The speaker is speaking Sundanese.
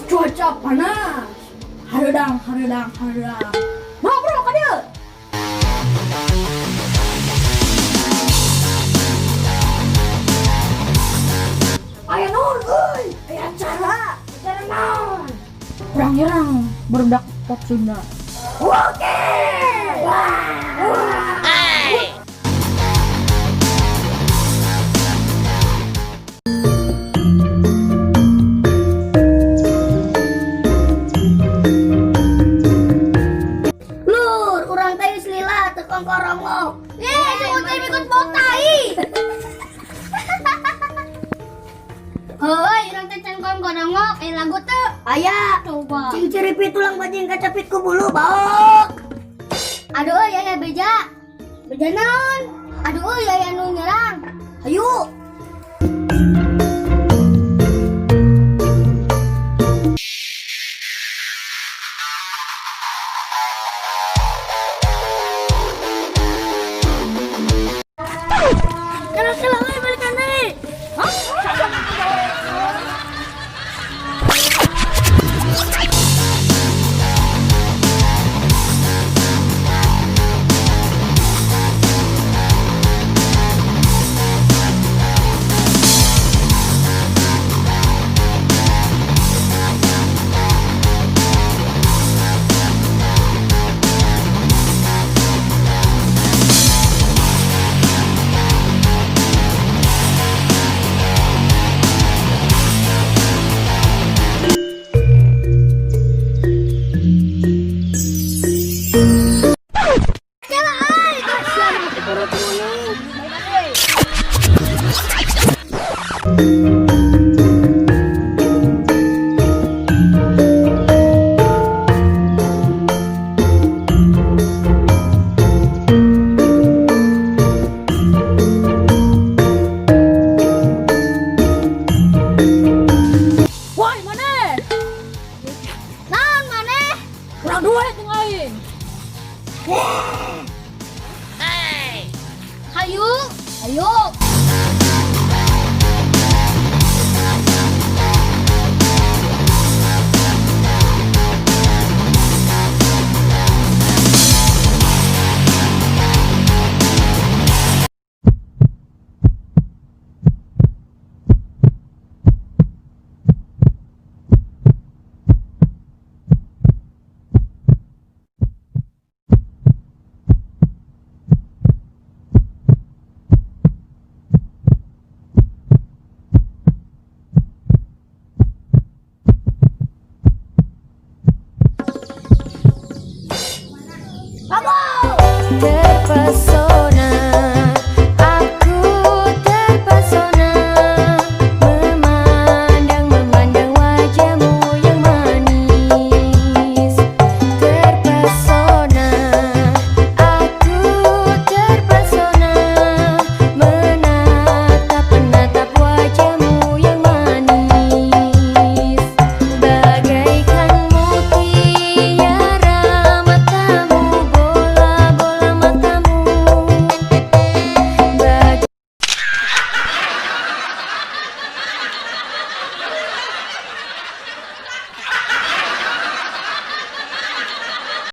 Cuaca panas. Hareudang, hareudang, hareudang. Bro, bro, ka dieu. Aya naon euy? Aya acara. Acara naon? Urang nyerang barudak pop Sunda. Oke. Wah. Wah. Lur, urang teh geus lila teu kongkorongok. Ye, cuma teh ikut botai. Heuy, urang teh can kongkorongok, aya lagu teu? Aya. Coba. Cing ciripi tulang bajing kacapit ku bulu baok. Aduh euy, aya beja. Beja naon? Aduh euy, aya nu nyerang. Hayu. Kala kala euy, balikan deui. Kala euy, kasihan mati perut kuning. Woi, maneh? Naon maneh? Kurang duit jeung aing. Hayu. Hayu. Vamos!